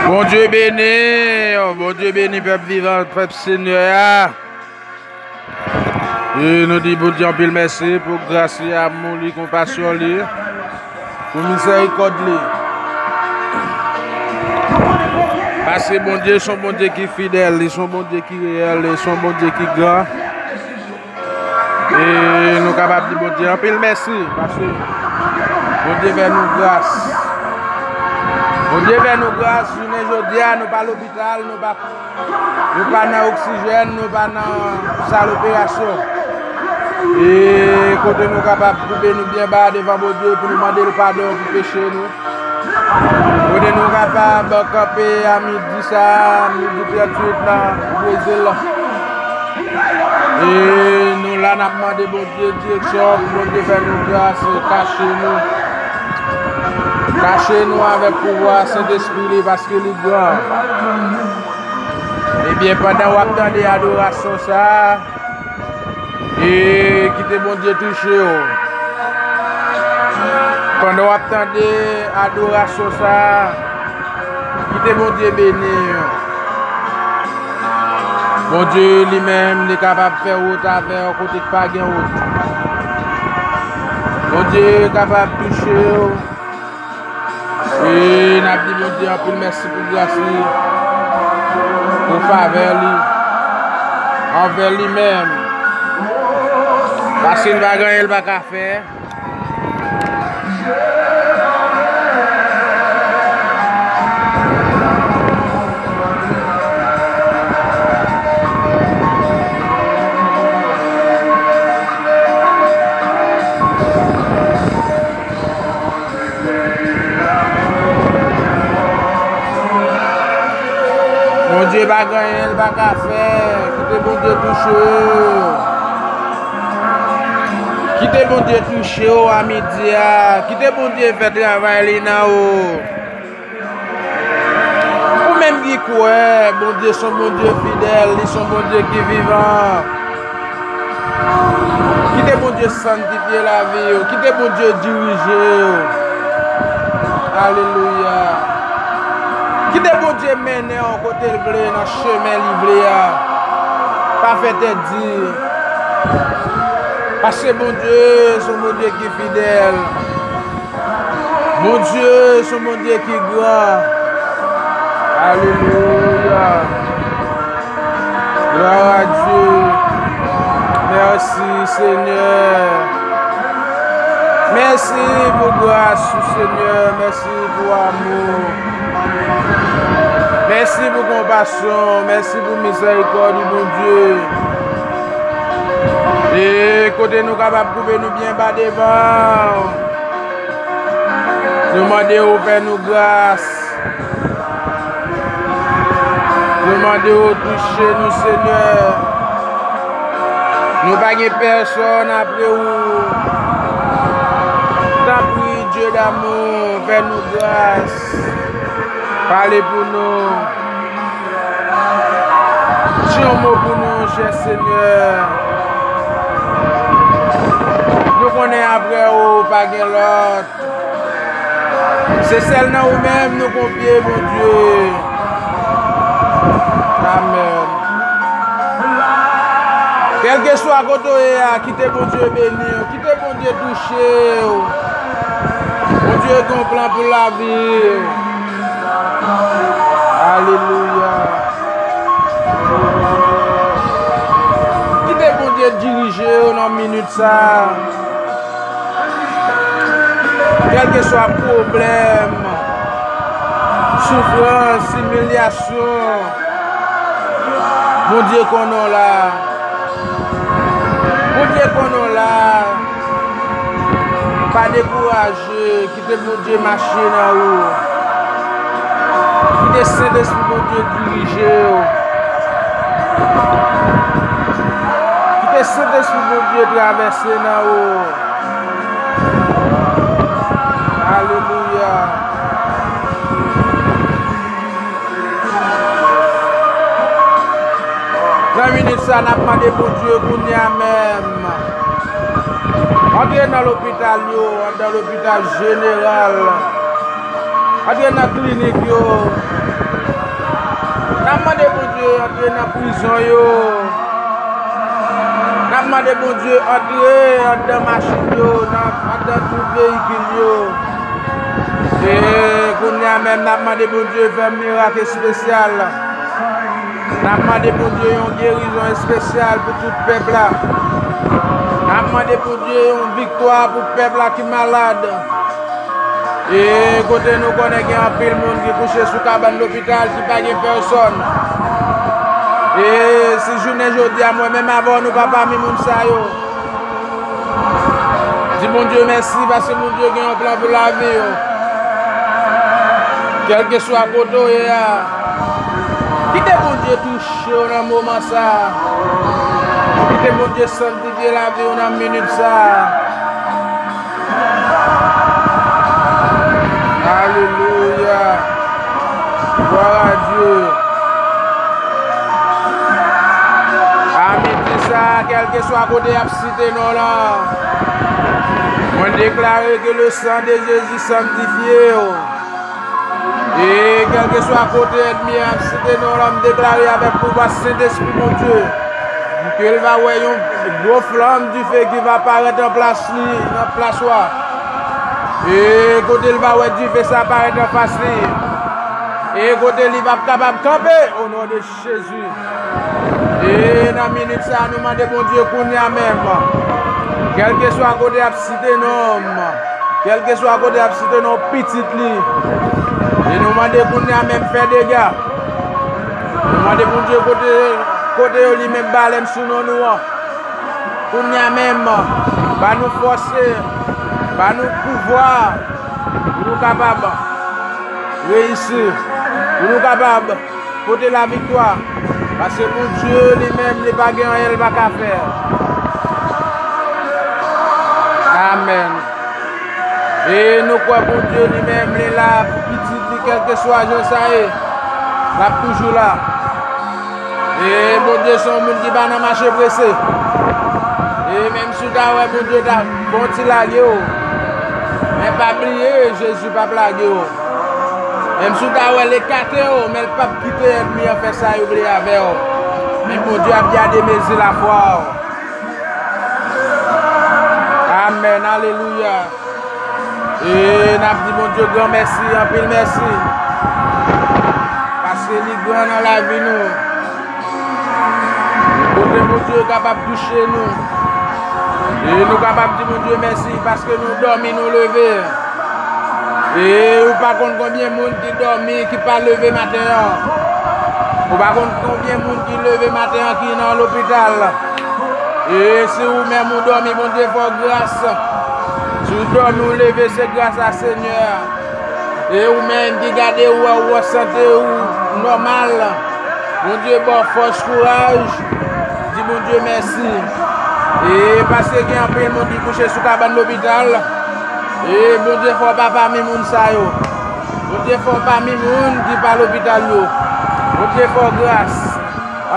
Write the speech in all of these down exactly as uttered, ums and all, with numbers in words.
Bondye beni, Bondye beni pèp vivan, pèp Senyè a. E nou di Bondye anpil mèsi pou gras li, amou li, konpasyon li, pou mizèrikòd li. Paske Bondye se yon Bondye ki fidèl, li se yon Bondye ki reyèl, li se yon Bondye ki gran. E nou kapab di Bondye anpil mèsi, paske Bondye fè nou gras. Bondye fè nou gras, jounen jodi a, nou pa lopital, nou pa, nou pa nan oksijèn, nou pa nan sal operasyon. E kote nou kapab koube nou byen ba devan Bondye pou nou mande l padon pou peche nou. Kote nou kapab kanpe a midi sa a, midi tranntuit nan Brezil. E nou la, n ap mande Bondye direksyon, pou Bondye fè nou gras, kache nou. Kache nou avèk pouvwa Sentespri li, paske li gran. Ebyen, pandan w ap tande adorasyon sa a, e kite Bondye touche w. Pandan w ap tande adorasyon sa a, kite Bondye beni w. Bondye li menm, li kapab fè wout avè w kote k pa gen wout. Bondye kapab touche w. E n ap di Bondye anpil mèsi pou gras li, pou favè li anvè li menm. Paske l pa gen anyen l pa ka fè. Bondye pa gen anyen l pa ka fè. Kite Bondye touche w. Kite Bondye touche w a midi a. Kite Bondye fè travay li nan ou. Ou menm ki kwè Bondye se yon Bondye fidèl, li se yon Bondye ki vivan. Kite Bondye sanntifye lavi w. Kite Bondye dirije w. Alelouya. Kite Bondye mennen w kote l vle, nan chemen li vle a. Pa fè tèt di. Paske Bondye se yon Bondye ki fidèl. Bondye se yon Bondye ki gran. Alelouya. Glwa a Dye. Mèsi, Senyè. Mèsi pou gras ou, Senyè. Mèsi pou amou. Mèsi pou konpasyon. Mèsi pou mizèrikòd ou, Bondye. E kote nou kapab koube nou byen ba devan w. Nou mande w fè nou gras. Nou mande w touche nou, Senyè. Nou pa gen pèsonn apre ou. Tanpri, Dye damou, fè nou gras. Pale pou nou. Di yon mo pou nou, chè Senyè. Nou konnen apre ou pa gen lòt. Se sèl nan ou menm nou konfye, Bondye. Amèn. Kèlkeswa kote w ye a, kite Bondye beni w. Kite Bondye touche w. Bondye gen yon plan pou lavi w. Alelouya. Kite Bondye dirije w nan minit sa a. Kèlkeswa pwoblèm, soufrans, imilyasyon, Bondye konnen w la. Bondye konnen w la. Pa dekouraje. Kite Bondye mache nan ou. Kite Sentespri Bondye dirije w. Kite Sentespri Bondye travèse nan ou. Alelouya. Nan minit sa, n ap mande Bondye kounye a menm. Antre nan lopital yo, anndan lopital jeneral. Antre nan klinik yo. N ap mande Bondye antre nan prizon yo. N ap mande Bondye antre anndan machin yo, nan, anndan tout veyikil yo. E kounye a menm, n ap mande Bondye fè mirak espesyal. N ap mande Bondye yon gerizon espesyal pou tout pèp la. N ap mande Bondye yon viktwa pou pèp la ki malad. E kote nou konnen gen anpil moun ki kouche sou kabann lopital ki pa gen pèsòn. E si jounen jodi a, mwen menm avè w, nou pa pami moun sa yo. Di Bondye mèsi paske Bondye gen yon plan pou lavi w. Kèlkeswa kote w ye a, kite Bondye touche w nan moman sa a. Kite Bondye sanktifye lavi w nan minit sa a. Alelouya. Glwa a Dye. A midi sa a, kèlkeswa kote y ap site non w lan, mwen deklare ke le sang de Jésus sanktifye w. E kèlkeswa kote ènmi an ap site non w lan, m deklare avèk pouvwa Sentespri Bondye ke l va wè yon gwo flanm dife ki va parèt an plas li, nan plas ou a. E kote l va wè dife sa parèt anfas li. E kote li p ap kapab kanpe, o non de Jezi. E nan minit sa a, nou mande Bondye kounye a menm, kèlkeswa kote y ap site non m, kèlkeswa kote y ap site non pitit li, e nou mande kounye a menm fè dega. Nou mande Bondye kote, kote yo li menm balèn sou non nou an. Kounye a menm, ba nou fòs, ba nou pouvwa pou nou kapab reyisi, pou nou kapab pote laviktwa, paske Bondye li menm, li pa gen anyen l pa ka fè. Amèn. E nou kwè Bondye li menm, li la pou pitit li, kèlkeswa jan sa ye, l ap toujou la. E Bondye se yon moun ki pa nan mache prese. E menm si w ta wè Bondye ta fè yon ti lage w, men pa bliye, Jezi p ap lage w. Menm si w ta wè l ekate w, men l p ap kite ènmi an fè sa yo vle avè w. Men Bondye ap gade mezi lafwa w. Amèn, alelouya. E n ap di Bondye gran mèsi, anpil mèsi. Paske li gran nan lavi nou. Kote Bondye kapab touche nou. E nou kapab di Bondye mèsi paske nou dòmi, nou leve. E ou pa konn konbyen moun ki dòmi, ki pa leve maten an. Ou pa konn konbyen moun ki leve maten an ki nan lopital. E si ou menm ou dòmi, Bondye fè w gras. Si w dòmi, ou leve, se gras a Senyè a. E ou menm ki gade, ou wè, ou wè sante ou nòmal. Bondye ba w fòs, kouraj. Di Bondye mèsi. E paske gen anpil moun ki kouche sou kabann lopital. E Bondye fè w pa pami moun sa yo. Bondye fè w pami moun ki pa lopital yo. Bondye fè w gras.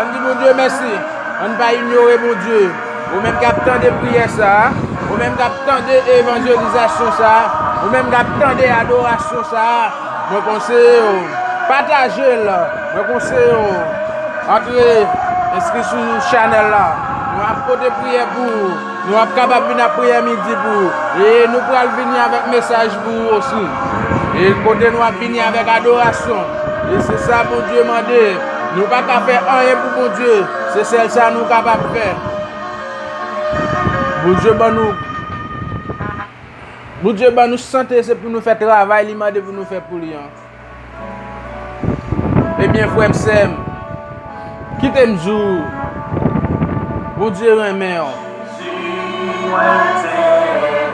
Ann di Bondye mèsi. Ann pa inyore Bondye. Ou menm k ap tande priyè sa a, ou menm k ap tande evanjelizasyon sa a, ou menm k ap tande adorasyon sa a, mwen konseye w, pataje l, mwen konseye w, antre, enskri sou chanèl la. Nou ap pote priyè pou ou, nou ap kapab vin ap priye midi pou ou, e nou pral vini avèk mesaj pou ou osi. E kote nou ap vini avèk adorasyon, e se sa Bondye mande. Nou pa ka fè anyen pou Bondye, se sèl sa nou kapab fè. Bondye ban nou, Bondye ban nou sante, se pou nou fè travay li mande pou nou fè pou li an. Ebyen, frè m, sè m, kite m di w, Bondye renmen w.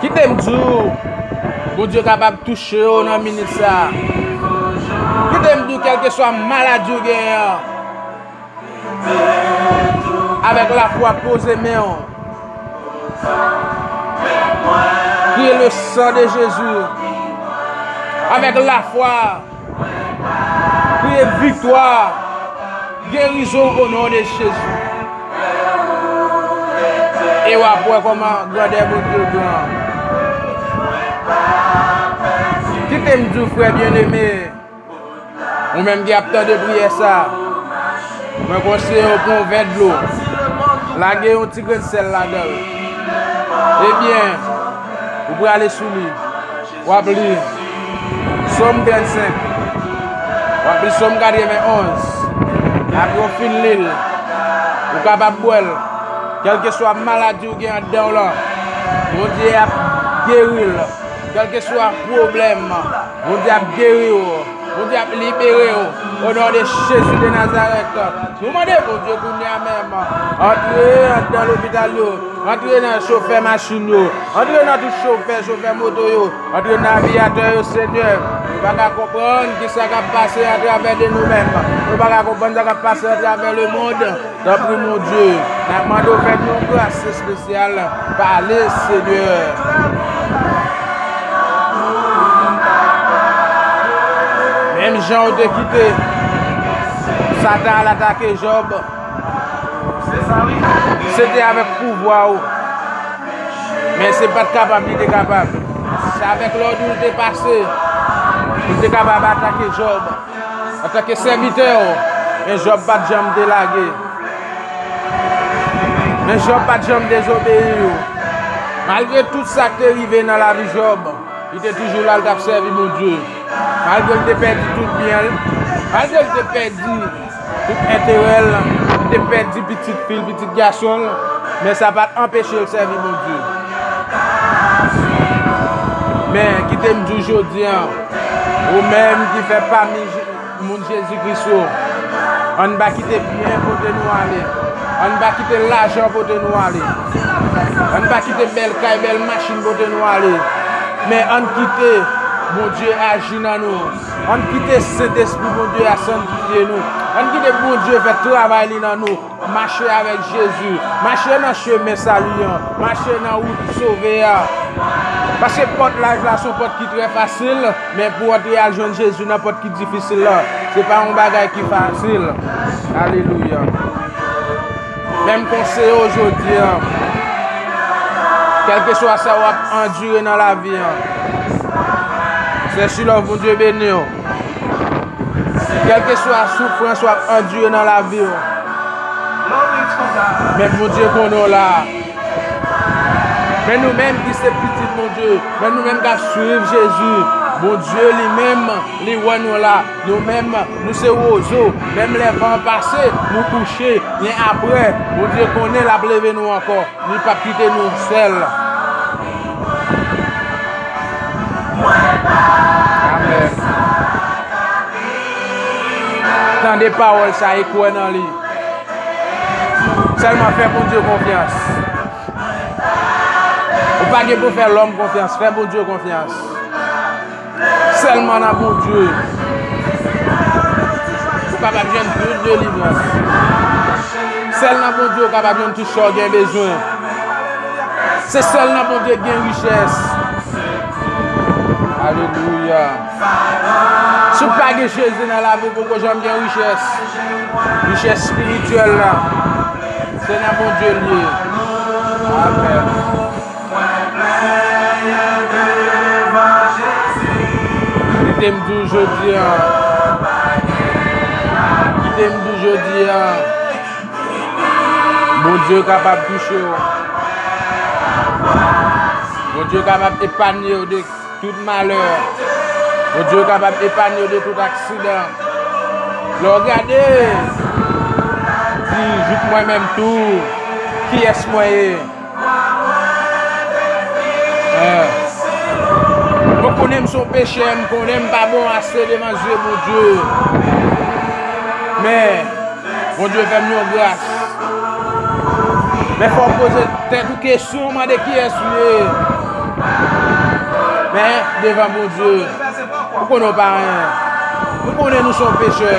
Kite m di w, Bondye kapab touche w nan minit sa a. Kite m di w, kèlkeswa maladi w genyen an, avèk lafwa, poze men w. Kriye le sang de Jésus. Avèk lafwa, kriye viktwa, gerizon o non de Jezi. E w ap wè kòman grandè Bondye gran. Kite m di w, frè byeneme, ou menm ki ap tande priyè sa a, Mwen konseye w pran yon vè dlo. Lage yon ti grenn sèl ladan l. Ebyen, ou prale sou li. W ap li Sòm trannsenk. W ap li Sòm katrevenonz. Apre w fin li l, ou kapab bwè l. Kèlkeswa maladi ou gen anndan w lan, Bondye ap geri l. Kèlkeswa pwoblèm, Bondye ap geri w. Bondye ap libere w. O non de Jezi de Nazarèt, nou mande Bondye kounye a menm, antre anndan lopital yo, antre nan chofè machin yo, antre nan tout chofè, chofè moto yo, antre nan naviyatè yo, Senyè. Nou pa ka konprann ki sa k ap pase atravè de nou menm. Nou pa ka konprann sa k ap pase atravè lemonn. Tanpri, Bondye, n ap mande w fè n yon gras espesyal. Pale, Senyè. Menm jan w te kite Satan al atake Jòb, se te avèk pouvwa w. Men se pa t kapab li te kapab. Se avèk lòd ou l te pase pou l te kapab atake Jòb. Antanke sèvitè w, men Jòb pa t janm delage. Men Jòb pa t janm dezobeyi w. Malgre tout sa k te rive nan lavi Jòb, li te toujou la, l t ap sèvi Bondye. Malgre l te pèdi tout byen l, malgre l te pèdi tout enterè l, li te pèdi pitit fi l, pitit gason l, men sa pa t anpeche l sèvi Bondye. Men, kite m di w jodi a, ou menm ki fè pami Je-, moun Jezi Kris yo, ann pa kite byen pote nou ale. Ann pa kite lajan pote nou ale. Ann pa kite bèl kay, bèl machin pote nou ale. Men ann kite Bondye aji nan nou. Ann kite Sentespri Bondye a sanntifye nou. Ann kite Bondye fè travay li nan nou. Mache avèk Jezi. Mache nan chemen sali an. Mache nan wout sove a. Paske pòt laj la se yon pòt ki trè fasil, men pou w antre al jwenn Jezi nan pòt ki difisil la, se pa yon bagay ki fasil. Alelouya. Men m konseye w jodi a, kèlkeswa sa w ap andire nan lavi an, sè Silòf, Bondye beni w. Kèlkeswa soufrans w ap andire nan lavi w, men Bondye konnen w la. Men nou menm ki se pitit Bondye, men nou menm k ap swiv Jezi, Bondye li menm, li wè nou la. Nou menm, nou se wozo. Menm lè van an pase, nou kouche, men apre, Bondye konnen l ap leve nou ankò. Li p ap kite nou sèl. Amèn. Tande pawòl sa e kwè nan li. Sèlman fè Bondye konfyans. Ou pa gen pou fè lòm konfyans, fè Bondye konfyans. Sèlman nan Bondye ou kapab jwenn tout delivrans. Sèl nan Bondye ou kapab jwenn tout sa w gen bezwen. Se sèl nan Bondye gen richès. Alelouya. Si w pa gen Jezi nan lavi w, poko janm gen richès. Richès espirityèl la, se nan Bondye l ye. Amèn. Kite m di w jodi a. Kite m di w jodi a. Bondye kapab touche w. Bondye kapab epanye w de tout malè. Bondye kapab epanye w de tout aksidan. Lè w gade, di, jouk mwen menm tou, kiyès mwen ye? Mwen konnen m se yon pechè, m konnen m pa bon ase devan zye Bondye. Men, Bondye fè m yon gras. Men fò w poze tèt ou kesyon, mande kiyès ou ye. Men, devan Bondye, ou konnen w pa anyen. Nou konnen nou se yon pechè.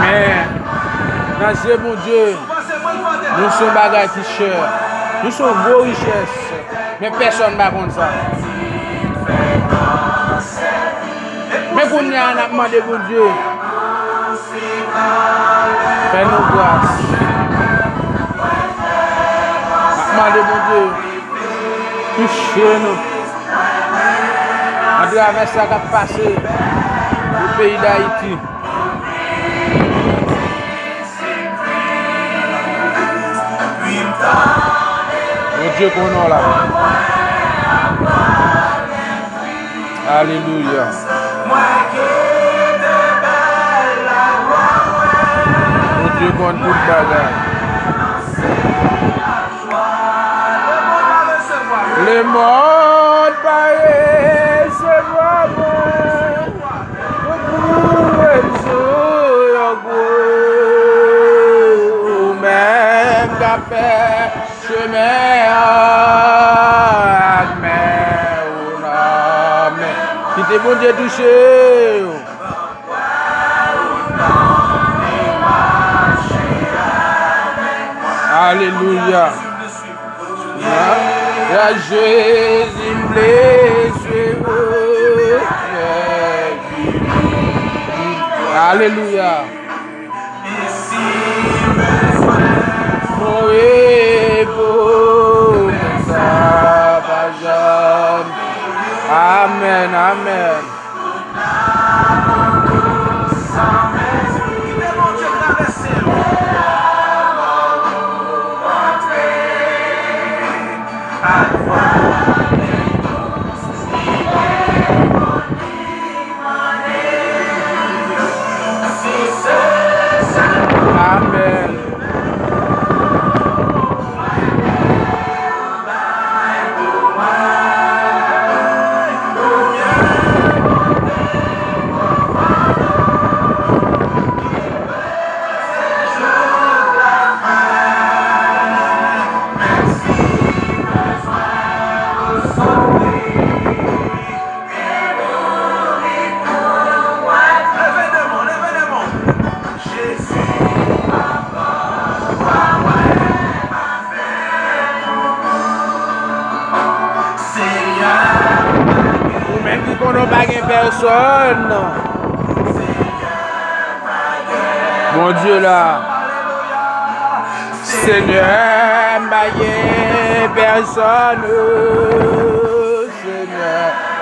Men, nan zye Bondye, nou se yon bagay ki chè. Nou se yon gwo richès. Men pèsonn pa konn sa. Men kounye a, n ap mande Bondye fè nou gras. N ap mande Bondye touche nou atravè sa k ap pase nan peyi Dayiti. Bondye konnen w la. Alelouya. Bondye konn tout bagay. Lemonn pa resevwa mwen. Ou pou rezon yon gwo, ou menm k ap fè chemen an ak men ou nan men. Kite Bondye touche w. Alelouya. Ya, ya Jezi m vle swiv ou. Alelouya. Mwen repo, men sa pa janm. Amèn, amèn. Amèn. Ou menm ki konnen w pa gen pèsonn. Bondye la. Senyè, m pa gen pèsonn. Senyè,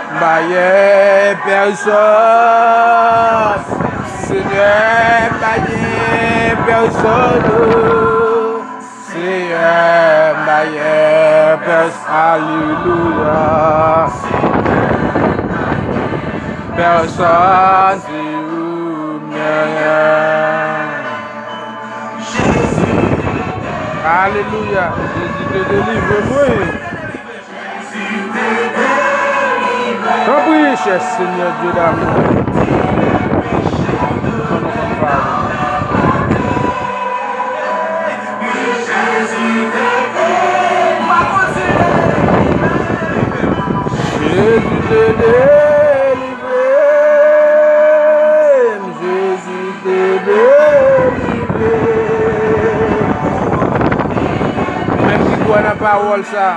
m pa gen pèsonn. Senyè, m pa gen pèsonn. Senyè, m pa gen pèsonn. Alelouya. Pèsonn, se ou m genyen. Alelouya. Jezi te delivre mwen. Tanpri, chè Senyè Dye damou. Konn nou konn pale. Jezi te delivre m, Jezi te delivre m. Ou menm ki kwè nan pawòl sa,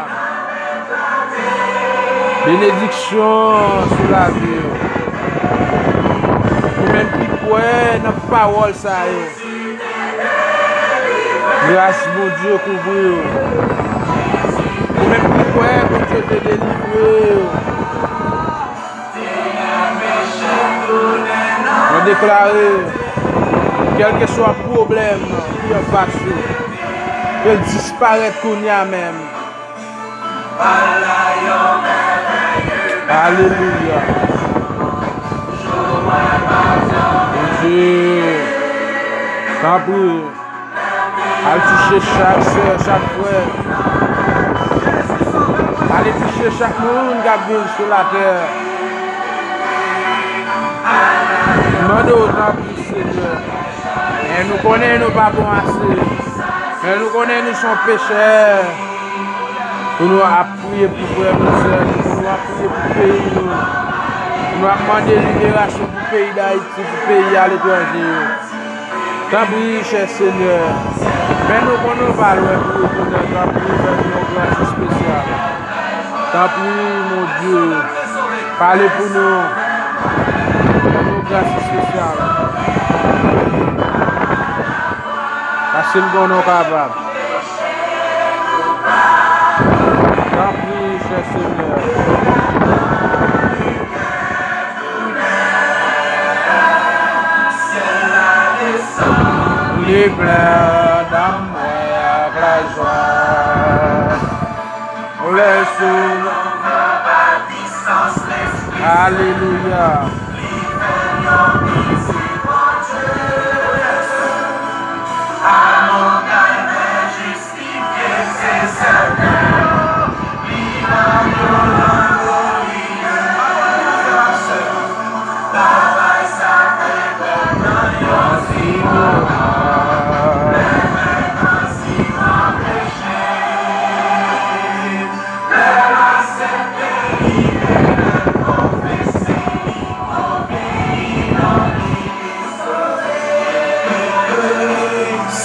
benediksyon sou lavi w. Ou menm ki kwè nan pawòl sa yo, gras Bondye kouvri w. Ou menm ki kwè Bondye te delivre w. Mwen deklare, kèlkeswa pwoblèm ki anfas ou, ke l disparèt kounye a menm. Alelouya. Bondye, tanpri. Al touche chak sè, chak frè. Ale touche chak moun k ap viv sou latè. Mande w tanpri, Senyè. Men nou konnen nou pa bon ase. Men nou konnen nou se yon pechè. Pou nou ap priye pou frè nou, sè nou, pou nou ap priye pou peyi nou. Pou nou ap mande liberasyon pou peyi Dayiti, pou peyi aletranje yo. Tanpri, chè Senyè, men nou konnen w pa lwen pou retounen. Tanpri, fè nou yon gras espesyal. Tanpri, mon Dye, pale pou nou. Fè nou yon gras espesyal. Paske m konnen w kapab. Tanpri, chè Senyè. Li plen nanm mwen ak lajwa. Alelouya.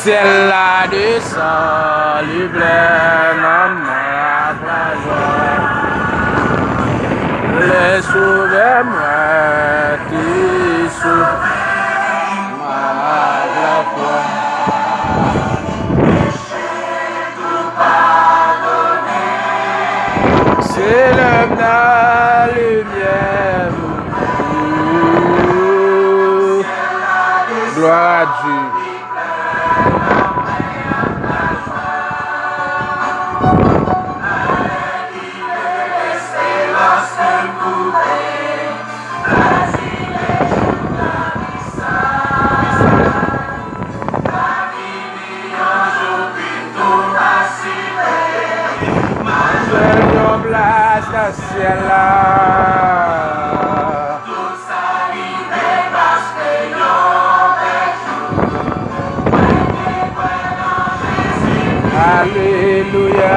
Syèl la desann, li plen nan mwen ak lajwa. Le Sovè mwen te sove mwen ak lafwa. Se lè m nan limyè. Gloire à Dieu. Jwenn yon plas nan syèl la. Alelouya.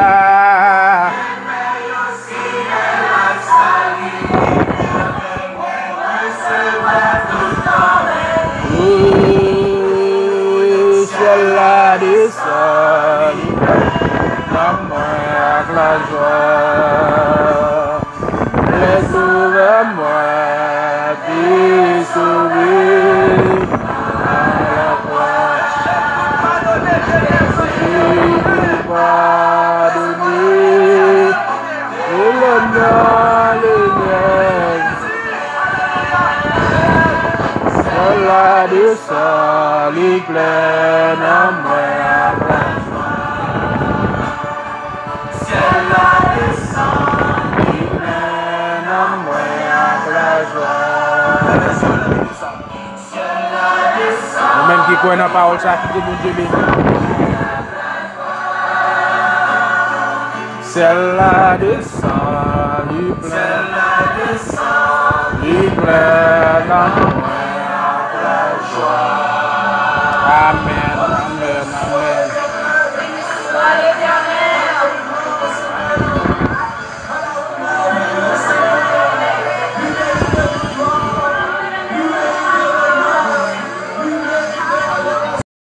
Wi, syèl la desann, nan mwen ak lajwa. Le Sovè mwen te sove a la kwa. Jezi padone. Ou lè m nan limyè. Syèl la desann, li plen nan mwen ak lajwa. Syèl la desann, li plen nan mwen ak lajwa. Ou menm ki kwè nan pawòl sa, kite Bondye beni. Syèl la desann, li plen, li plen nan mwen ak lajwa.